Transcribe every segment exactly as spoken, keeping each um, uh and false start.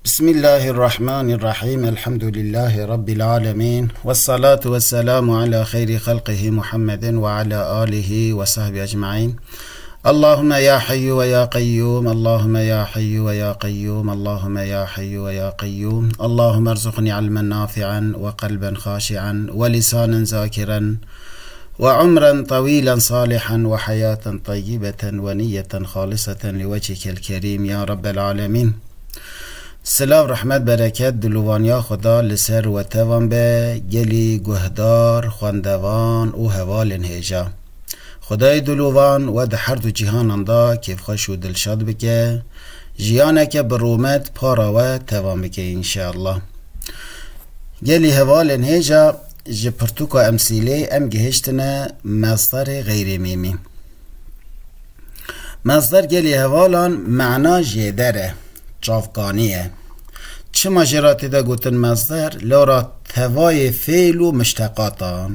بسم الله الرحمن الرحيم. الحمد لله رب العالمين. والصلاة والسلام على خير خلقه محمد وعلى آله وصحبه أجمعين. اللهم يا حي ويا قيوم، اللهم يا حي ويا قيوم، اللهم يا حي ويا قيوم. اللهم ارزقني علما نافعا وقلبا خاشعا ولسانا ذاكرا وعمرا طويلا صالحا وحياة طيبة ونية خالصة لوجهك الكريم يا رب العالمين. Silav, rehmet, bereket, dilovaniya Xuda li ser we tevan be, gelî guhdar, xwendevan û hevalên hêja. Xwedayê dilovan we di her du cîhanan de kêfxweş û dilşad bike, jiyaneke bi rûmet para we tevan bike înşeallah. Gelî hevalên hêja, ji pirtûka emsîlê em gihiştine mesdarê xeyrê mîmî. Mesdar gelî hevalan mana jêder e, çavkanî ye. Çima jê re tê de gotin mesdar? Lora tevayê fêl û mişteqatan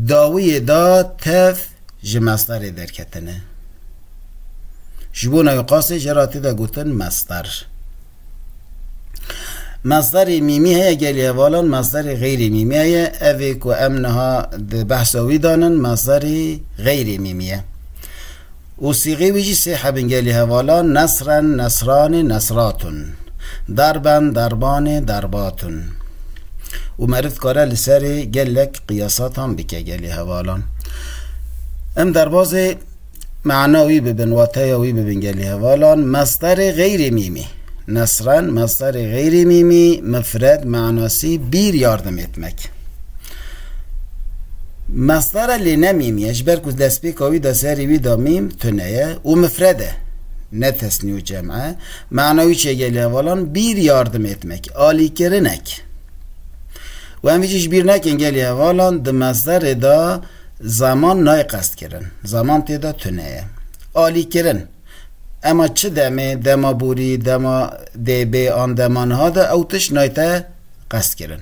dawiyê de tev ji mesdarê derketine. Ji bona wî qasê jê re tê de gotin mesdar. Mesdarê mîmî heye gelî hevalan, mesdarê xeyrê mîmî heye. Ev ê ku em niha di behsa wî danin, mesdarê xeyrê mîmî ye. Û sîxê wî jî sê hebin gelî hevalan, nesren, nesranê, nesratun. Darben, darbanê, darbatun. Û meriv dikare li serê gelek qiyasatan bike gelî hevalan. Em derbazê mana wî bibin, wateya wî bibin gelî hevalan. Mesdarê xeyrê mîmî. Nesren, mesdarê xeyrê mîmî, mifred, manasî bir yardım etmek. Mesdara lê ne mîmî ye, ji ber ku destpêka wî de serê wî de mîm tune ye û mifred e, ne tesnî û cem e. Mana wî çi ye gelî hevalan? Bir yardım etmek, alîkirinek. Û em vî jî ji bîr nekin gelî hevalan, di mesderê de zaman nayê qestkirin. Zaman tê de tune ye. Alîkirin. Ema çi demê, dema borî, dema dê bê an dema niha de ew tişt nayte qestkirin.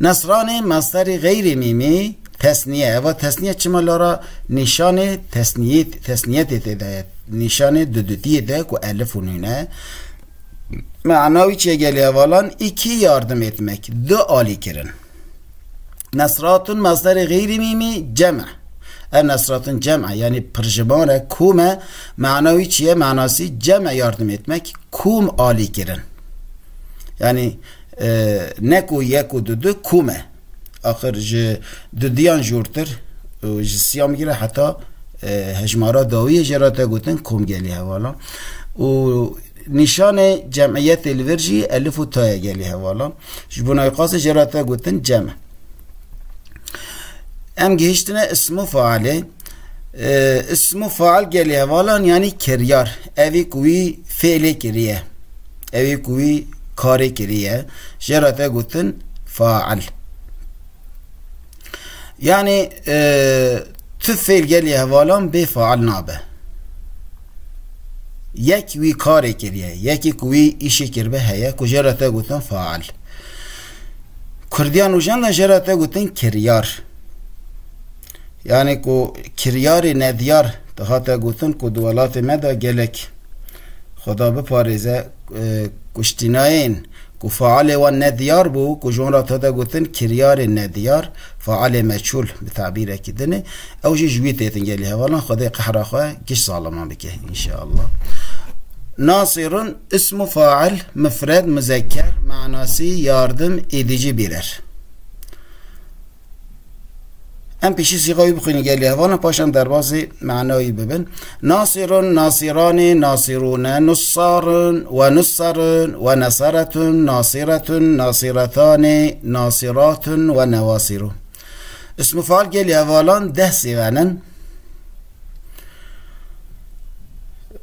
Nesranê mesderê xeyrê mîmî tesniye. Eva tesniye çima lara nîşanê tesniyê, tesniyetê tê de ye. Nîşanê dudutiyê de ku elif û nûn e. Mana wî çi ye gelî hevalan? İki yardım etmek. Du alîkirin. Nesratun mesderê xeyrî mîmî cem e. Ev nesratun cem e. Yanî pirjiban e, kom e. Mana wî çi ye? Manasî cem e, yardım etmek. Kom alîkirin. Yanî, e, ne ku yek û du, du, kom e. Axir ji dudiyan jûrtir, û ji siyan bigire heta, e, hejmara dawiyê jê re te gotin kom gelî hevalan. Û nîşanê cemiyetê li vir jî elif û ta ye gelî hevalan. Ji bona wî qasê jê re te gotin cem e. Em gihiştine ismu failê. E, ismu fail gelî hevalan, yanî kiryar. Evî ku wî fêlê kiriye. Evî ku wî karê kiriye. Jê re te gotin fail. Yanî, e, tu fêl gelî hevalan bê fail nabe. Yek wî karê kiriye. Yekî ku wî îşê kiribe heye, ku jê re te gotin fail. Kurdiyan û jen de jê re te gotin kiryar. Yanî ku kiryarê nediyar dihate gotin ku di welatê me de gelek, Xweda biparêze, e, kuştînayên ku failê wan nediyar bû, ku ji wan re dihate gotin kiryarê nediyar, failê meçhûl bi tabîrekî din e. Ew jî ji wî têtin gelî hevalan, Xwedê qehra xwe giş zaliman bike, înşeallah. Nasirun, ismu fail, mifred, muzekker, manasî, yardım, edici birer. Em pêşî sîxa wî bixwînin gelî hevalan, paşan derbazê mana wî bibin. Nasirun, nasiranê, nasirûne, nussarun we nussarun we nesaretun, nasiretun, nasiretanê, nasiratun we newasirû. Ismu faal gelî hevalan deh sîxen in.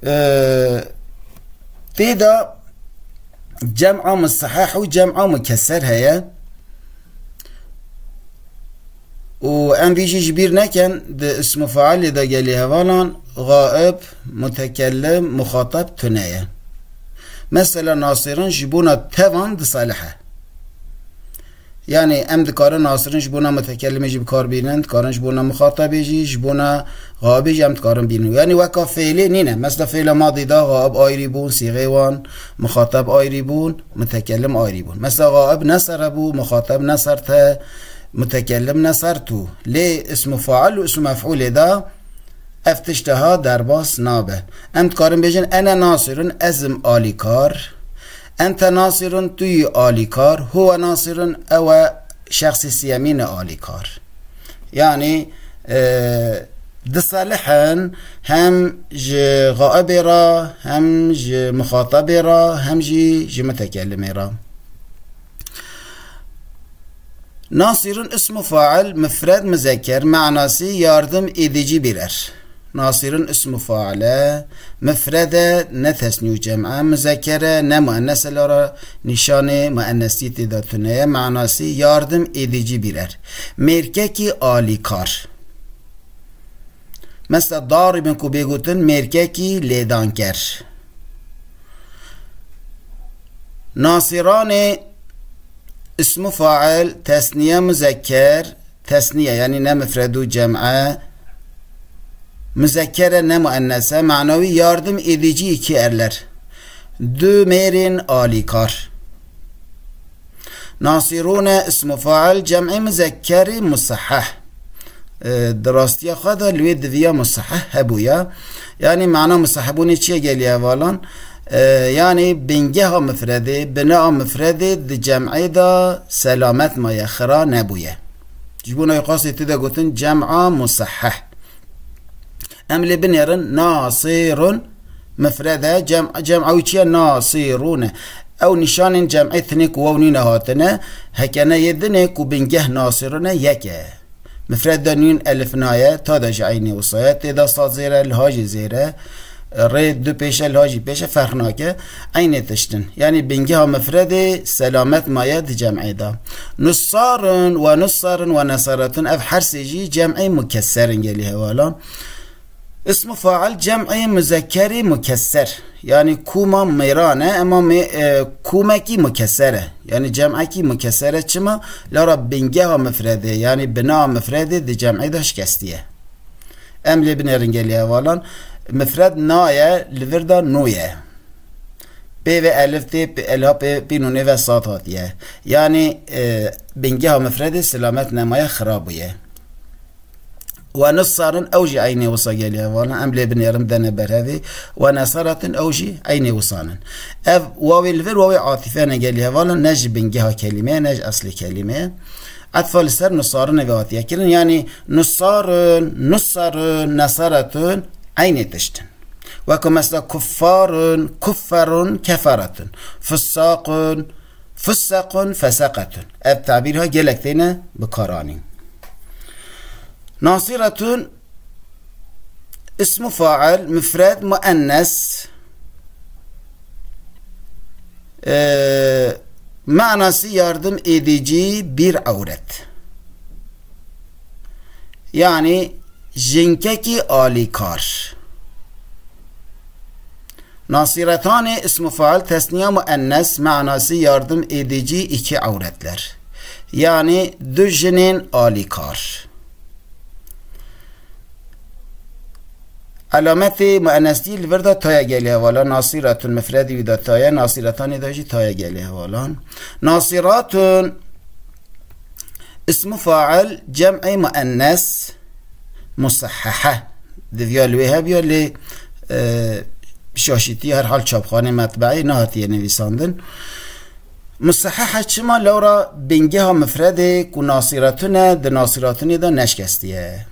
Ee, tê de cem'a musteheh û cem'a mukeser heye. Û em vî jî ji bîr nekin, di ismu failê de gelî hevalan gaib, mutekellim, muxatab tune ye. Mesela nasirin ji bona tevan disalih e. Yani em dikarin nasirin ji bona mutekelimê jî bi kar bînin, dikarin ji bona muxatabê jî, ji bona xaibê jî em dikarin bînin. Yani weka fêlê nîne. Mesela fêla madî de xaib ayrî bûn, sîxê wan, muxatab ayrî bûn, mutekelim ayrî bûn. Mesela xaib nesere bû, muxatab neserte, mutekelim nesertu. Lê ismu fail û ismu mef'ulê de ev tişt ha derbas nabe. Em dikarin bêjin, ene nasirun, ez im alîkar. Ente nasirun, tu yî alîkar. Huwe nasirun, ew e şexsê siyemîn e alîkar. Yani, e, disalihin hem ji xaibê re, hem ji muxatabê re, hem jî ji mutekelimê re. Nasirun ismu fail, mifred muzekker, manasî yardım edici birer. Nasirun ismu faile, mifrede, ne tesnî û cem'e, muzekkere, ne muennese, lara nîşanê muennesî tê de tune ye, manasî yardım edici birer. Mêrkekî alîkar. Mesela daribin ku bê gotin mêrkekî lêdanker. Nasiranê ismu fail, tesniye muzekker, tesniye yani ne mifred û cem'e, muzekkere ne muennese, manawî yardım edici iki erler. Du mêrên alîkar. Nasirûne ismu fail cem'ê muzekkerî musahheh. E, di rastiya xwe de li wê diviya musahheh hebûya. Yani mana musahhebûnê çi ye gelî hevalan? E, yani bingeha mifredê, binaa mifredê di cem'ê de selamet maye, xira nebûye. Ji bo nayê qasê tê de gotin cem'a musahheh. Em lê binêrin nasirun mifred e, cem, cem'a wî çi ye? Nasirûn e. Ew nîşanên cem'ê tinê ku waw nîne hatine, hekene yê dinê ku bingeh nasirûn e yek e. Mifred de nûn elif naye, ta de jî eynê wisa ye, tê de sad zêr e, liha jî zêr e, rê du pêş e, liha jî pêş e, ferq nake. Eynê tişt in. Yanî bingeha mifredê selamet maye di cem'ê de. Nussarun we nussarun we nesaretun, ev her sê jî cem'ê mukesser in gelî hevalan. Ismu fail cem'ê muzekkerî mukesser. Yanî kûma mêran e, ema mê, e, kûmekî mukesser e. Yanî cem'ekî mukesser e. Çima? Lara bingeha mifredê, yanî bina mifredê di cem'ê de şikestî ye. Em lê binêrin gelî hevalan. Mifred naye, li vir de nû ye. Pê ve elif tê, pê, elha pê, pê nûnê ve sad hatiye. Yanî, e, bingeha mifredê selamet nemaye, xira bûye. We nisarin, ew jî eynê wisa gelî hevalan, em lê binêrin dene berhevê. We nesaretin, ew jî eynê wisan in. Ev wawê li vir wawê atîfe ne gelî hevalan, ne ji bingeha kelîme ye, ne ji eslê kelîme ye. Etfa li ser nusarinê ve hatiye kirin, yanî nusarin, nusarin, nesaretin eynê tişt in. Weke mesela kuffarun, kufferun, keferetun, fussaqun, fussaqun, feseqetun. Ev tabîr ha gelek têne bikaranîn. Nasiretun, ismu fail, mifred, muennes, e, manası yardım edici bir avret. Yani jinkekî alîkar. Nasiretanê ismu fail tesniya muennes, manası yardım edici iki avretler. Yani du jinên alîkar. Alametê muennestî li vir de taya gelê hevalan. Nasiratun mifredî wî de taya, nasiretanê de jî taya gelê hevalan. Nasiratun ismu fail cem'ê muennes musahhehe. Diviya li wê hebiya lê, e, şaşîtî herhal çapxanê metbeî nehatiye nivîsandin. Musahhehe çima? Lewra bingeha mifredê ku nasiratun e, di nasiratunê de neşkestiye.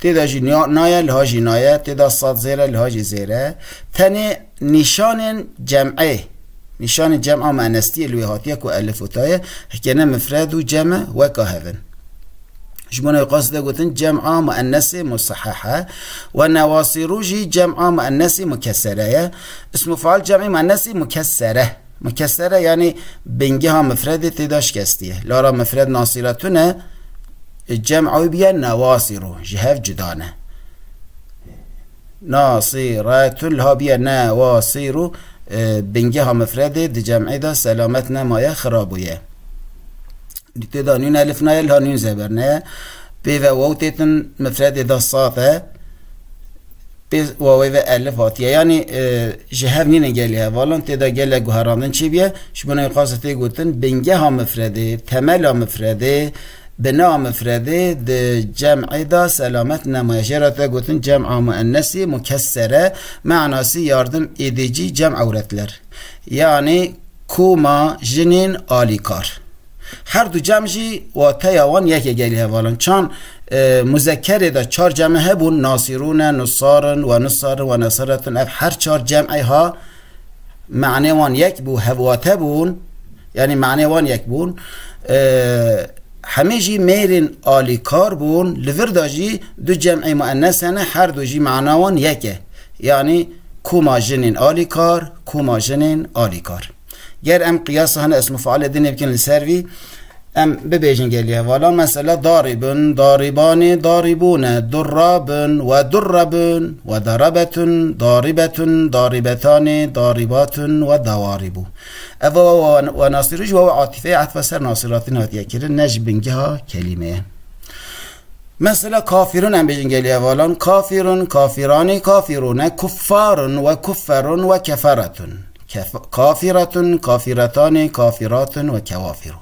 Tê de jî niya-, naye, liha jî naye, tê de sad zêre, liha jî zêre. Tenê nîşanên cem'ê, nîşanên cem'a muennestiyê li wê hatiye ku elif û ta ye, hikêne mifred û cem e weka hev in. Ji bo navê qasî de gotin cem'a muennesê musahhehe. We newasîrû jî cem'a muennesê mukessere ye. Ismu fail cem'ê muennesê mukessere. Mukessere yanî bingeha mifredê tê de şikestî ye. Lara mifred nasiretun e, cem'a wî biye newasîrû. Ji hev cuda ne. Nasiretun liha biye newasîrû, e, bingeha mifredê di cem'ê de selamet nemaye, xira bûye. Tê de nûn elif nayê, la nûn zeber ne. Pê ve waw têtin mifredê de sat e. Pê wawê ve elif hatiye. Yanî, e, ji hev nîne gelî hevalan, tê de gelek guherandin çêbiye. Ji bona wî qasê tê gotin, bingeha mifredê, temela mifredê, bina mifredê di cem'ê de selamet nemaye. Jê re te gotin cem'a muennesî mukessere, manasî yardim êdîcî cem ewretler. Yanî koma jinên alîkar. Her du cem jî wateya wan yek e gelî hevalan. Çan, e, muzekkerê de çar cem'e hebûn, nasirûne, nusarin, we nusarin, we nasiretun. Ev her çar cem'ê ha manê wan yek bû, hevwate bûn. Yanî manê wan yek bûn. E, hemî jî mêrên alîkar bûn. Li vir de jî du cem'ê muennes hene, her du jî mana wan yek e. Yanî koma jinên alîkar, koma jinên alîkar. Ger em qiyasa hene ismu failê dinê bikin li ser vî, em bibêjin gelî hevala. Mesela daribun, daribani, daribune, durrabun, we durrebun, we darabetun, daribetun, daribetani, daribatun, we dawaribu. Ev we, we, we nasîrû ji we, we atîfeyê etfa ser nasîratîn hatiye kirin, ne ji bingeha kelîmeyê. Mesela kafirun em bêjin gelî hevalan. Kafirun, kafirani, kafirune, kuffarun we kufferun we keferetun. Kef-, kafiretun, kafiretani, kafiratun we kewafiru.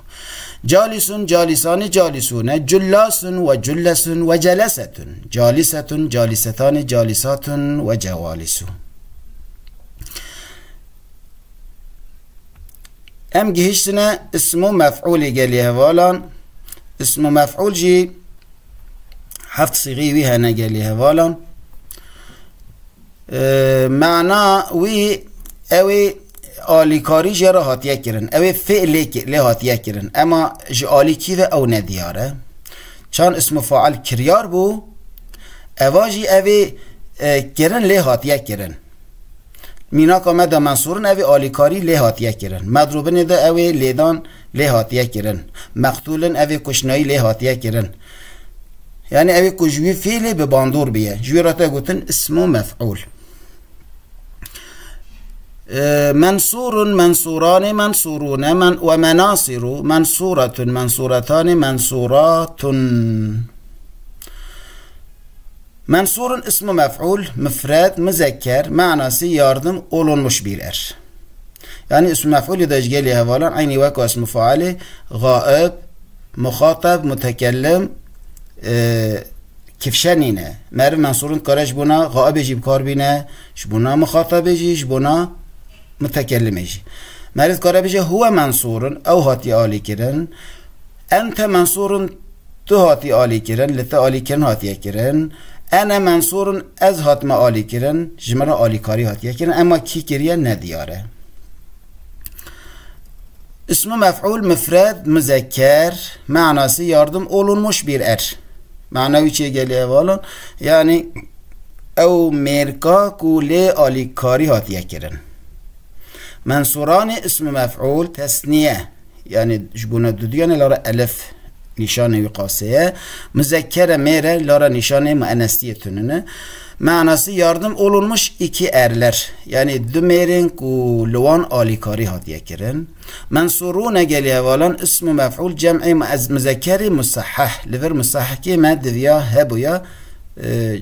Calisun, calisani, calisune, cullasun we cullesun we celesetun. Calisetun, calisetani, calisatun we cewalisu. Em gihiştine ismu mef'ulê gelî hevalan. Ismu mef'ul jî heft sîxî wî hene gelî hevalan. Ee, mana wî ew ê alîkarî jê re hatiye kirin. Ew ê fi'lê ki-, lê hatiye kirin. Ema ji alî kî ve ew nediyar e. Çan ismu fail kiryar bû, eva jî ev ê, e, kirin lê hatiye kirin. Mînaka me de mensurun ev ê alîkarî lê hatiye kirin. Medrûbinê de ew ê lêdan lê hatiye kirin. Meqtûlin ev ê kuşnayî lê hatiye kirin. Yanî ew ê ku ji wî fiilê bi bandor biye. Ji wî re te gotin ismu mef'ul. Ee, mensurun, mensurani, mensurune, men-, we menasiru, mensuratun, mensuretani, mensuratun. Mensurun ismu mef'ul, mufred, muzekker, manası yardım olunmuş bir er. Yani ismu mef'ulî de ji gelî hevalan eynî weko ismu failê, gaib, muxatab, mutekellim, e, kifşe nîne. Meriv mensurun dikare ji bona gaibê jî bikar bîne, ji bona muxatabê jî, ji bona mutekellimê jî. Meriv dikare bêje huwe mensurun, ew hatiye alîkirin. Ente mensurun, tu hatî alîkirin, li te alîkirin hatiye kirin. Ene mensurun, ez hatime alîkirin, ji min re alîkarî hatiye kirin. Ema kî kiriye, ne diyar e. Ismu mef'ul mufred, muzekker, manası yardım olunmuş bir er. Mana wî çê gelê hevalon, yani ew mêrka ku lê alîkarî hatiye kirin. Mensuranê ismu mef'ul tesniye, yani ji bona duduyanê lara elif nîşanê wî qasê ye. Muzekkere mêre lara nîşanê muennesiyê tunine. Manası yardım olunmuş iki erler. Yani du mêrên ku li wan alîkarî hatiye kirin. Mensurûne gelî hevalan ismu mef'ul cem'ê muez-, muzekkerî musahheh. Li vir musahhekê me diviya hebûya, e,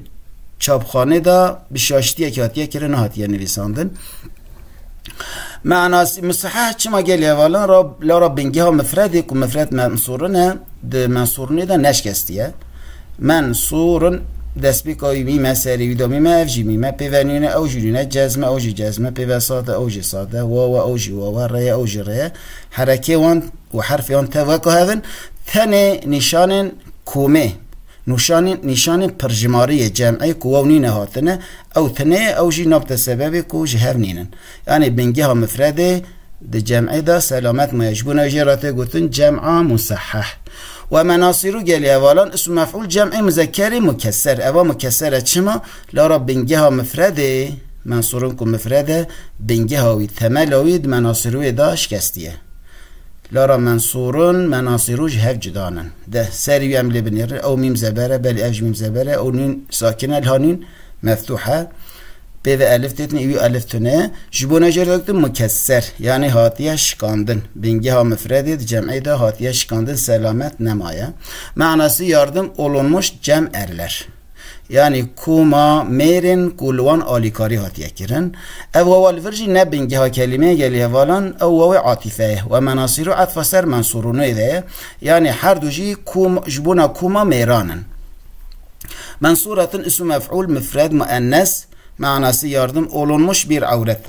çapxanê de bi şaştiyekî hatiye kirin, hatiye nivîsandin. Manasî, musahheh çima gelî hevalan ra, la ra bingeha mifredê ku mifred mensurun e, di mensurunê de neşkestiye. Mensurun destpêka wî mîme, serê wî de mîme, ev jî mîme, pê ve nîne, ew jî nîne, cezme, ew jî cezme, pê ve sade, ew jî sade, wawe, ew jî wawe, reye, ew jî reye. Herekê wan û herfê wan te weka hev in, tenê nîşanên komê, nûşanên, nîşanên pirjimarî yê cem'ê ku waw nîne hatine, ew tinê ye, ew jî nabte sebebê ku ji hev nînin. Yanî bingeha mifredê di cem'ê de selamet maye. Ji bona jê re tê gotin cem'a musehheh. We menasîrû gelî hevalan ism mef'ul cem'ê muzekkerê mukesser. Eva mukesser e çima? Lara bingeha mifredê, mensurun ku mifred e, bingeha wî, temela wî di menasîrûyê de şikestiye. Lara mensurun, menasîrû ji hev cuda nin. De, serî wî em lê binêrin. Ew mîm zeber e, belê ev jî mîm zeber e. Ew nûn sakin e, liha nûn meftûh e. Pê ve elif têtin, î wî elif tune. Ji bo ne jêr diktin mukesser, yanî hatiye şikandin. Bingeha mifredê di cem'ê de hatiye şikandin, selamet nemaye. Manası yardım olunmuş cem erler. Yanî koma mêrên ku li wan alîkarî hatiye kirin. Ev wawa li vir jî ne bingeha kelîmeyê gelî hevalan, ew wawê atîfe ye. Ve menasîru etfa ser mensurûnê de ye. Yanî her du jî kom, ji bona koma mêran in. Mensuretin ism mef'ul mifred muennes, manası yardım olunmuş bir avret.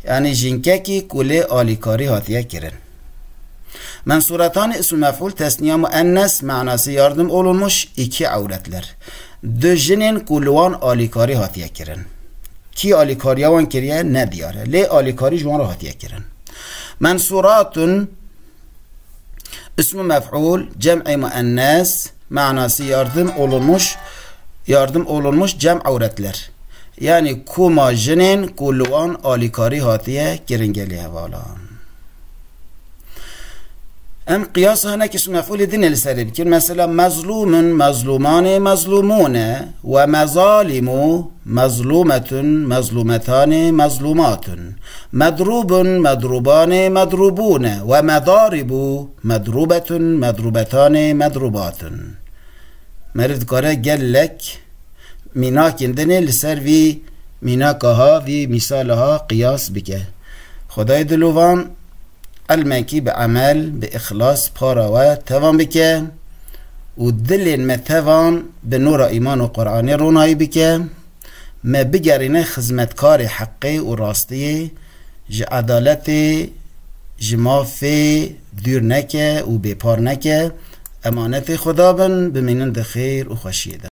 Yanî jinkekî ku lê alîkarî hatiye kirin. Mensuretan ism mef'ul tesniya muennes, manası yardım olunmuş iki avretler. Du jinên ku li wan alîkarî hatiye kirin. Kî alîkariya wan kiriye ne diyar e. Lê alîkarî ji wan re hatiye kirin. Mensuratun ismu mef'ul, cem'i muennes, manası yardım olunmuş, yardım olunmuş cem avretler. Yanî koma jinên ku li wan alîkarî hatiye kirin gelî hevalan. Em qiyasa hinek ism mef'ulê dinê li serê bikin. Mesela mezlumun, mezlumanê, mezlumune ve mezalimu, mezlumetun, mezlumetanê, mezlumatun. Medrubun, medrubanê, medrubune ve medaribu, medrubetun, medrubetanê, medrubatun. Meriv dikare gelek mînakên dinê li ser vî mînaka ha, vî mîsala ha qiyas bike. Xwedayê dilovan ilmekî bi emel, bi îxlas para we tevan bike û dilên me tevan bi nûra îman û Qur'anê ronayî bike. Me bigerîne xizmetkarê heqê û rastiyê, ji edaletê, ji mafê dûr neke û bêpar neke. Emanetê Xweda bin, bimînin di xêr û xweşiyê de.